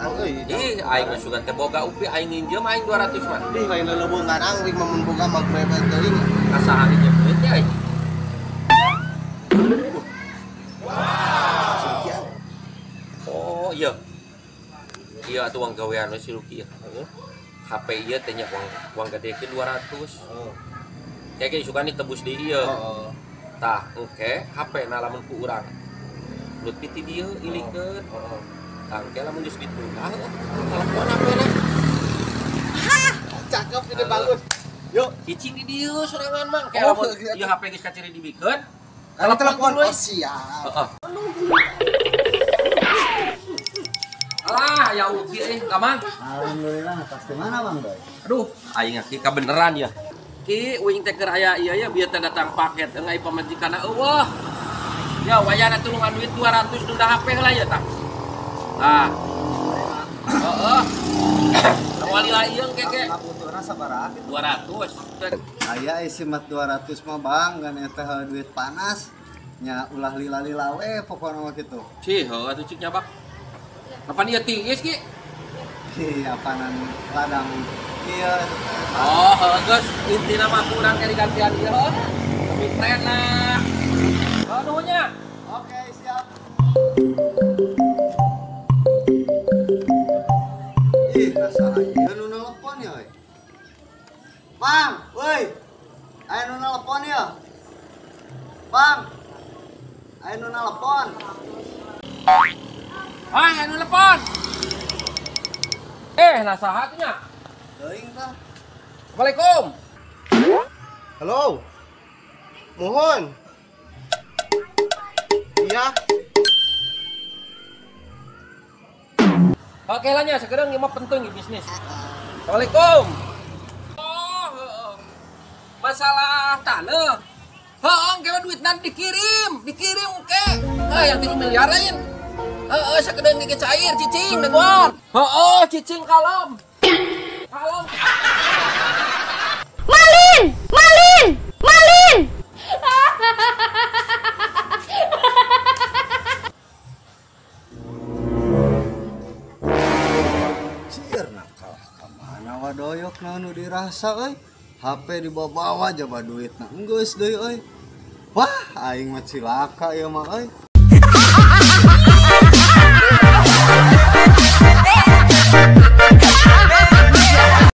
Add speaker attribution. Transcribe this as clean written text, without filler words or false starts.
Speaker 1: Ang euy.
Speaker 2: Ih, aing mah sugan teh boga upi aing nginjem aing 200 mah.
Speaker 1: Ih, lain leuleubungan ang wing mah mun boga mah prepet teuing.
Speaker 2: Kasaha nginjem duit nya euy.
Speaker 1: Wow.
Speaker 2: Oh, iya. Iya atuh uang gawean we si Luki ya. HP ieu teh nya uang gadekeun 200.
Speaker 1: Heeh.
Speaker 2: Kayak suka nih tebus di ieu.
Speaker 1: Heeh.
Speaker 2: Tah, engke HP na lamun ku urang. Lutfi ti dieu ilikeun.
Speaker 1: Heeh.
Speaker 2: Tah, engke lamun geus ditunda, telepon HP na.
Speaker 1: Cakep ini bagus. Yuk.
Speaker 2: Cicing di dieu sorangan mah. Engke
Speaker 1: Oh,
Speaker 2: lamun
Speaker 1: iya.
Speaker 2: ieu HP geus kaciri dibikeun,
Speaker 1: Kalau telepon
Speaker 2: dulu,
Speaker 1: oh, siap.
Speaker 2: Heeh. Alah, ya uki euy, Kamang.
Speaker 3: Alhamdulillah, pasti mana Bang Doy?
Speaker 2: Aduh, aing ki kabeneran ya. Ki uing teh keur aya ieu ya bieu teh datang paket euy pamajikanna eueuh. Ya wayahna tulungan duit 200 tunda HP heula ya tah. Tah. Heeh. Wali lah ieu keke
Speaker 3: Ngabutuhna sabaraha kitu?
Speaker 2: 200.
Speaker 3: Aya isi mat 200 mah Bang, kan eta duit panas. Nya ulah lila-lila we pokona mah kitu.
Speaker 2: Cih, heuh atuh cik nyabak. Kapan ieu tiis ki?
Speaker 3: Ih, apanan ladang ieu.
Speaker 2: Oh, heuh geus intina mah kurang ke digantian ieu heuh. Lebih tren lah. Heuh nuhun nya.
Speaker 3: Oke, siap. Ih, rasa ieu nu nelpon ya euy. Bang, woi. Aya nu nelpon ya. Bang. Aya nu nelpon.
Speaker 2: Ah, anu telepon. Nah saha nya?
Speaker 3: Teuing tah.
Speaker 2: Assalamualaikum.
Speaker 1: Halo. Mohon. Iya.
Speaker 2: Oke lah nya, sekarang ini mah penting bisnis. Assalamualaikum. Oh, heeh. Masalah tanah. Heeh, engke duit nanti dikirim, dikirim ke. Ah, yang 3 miliar lain. Heeh, sekedeng ge cair cicing denguan. Heeh, cicing kalem. Kalem.
Speaker 4: Malin! Malin! Malin!
Speaker 3: Cier nakal ka mana wadoyok naon nu dirasa euy. HP dibawa-bawa jaba duitna enggeus deui euy. Wah, aing mah cilaka ieu mah euy.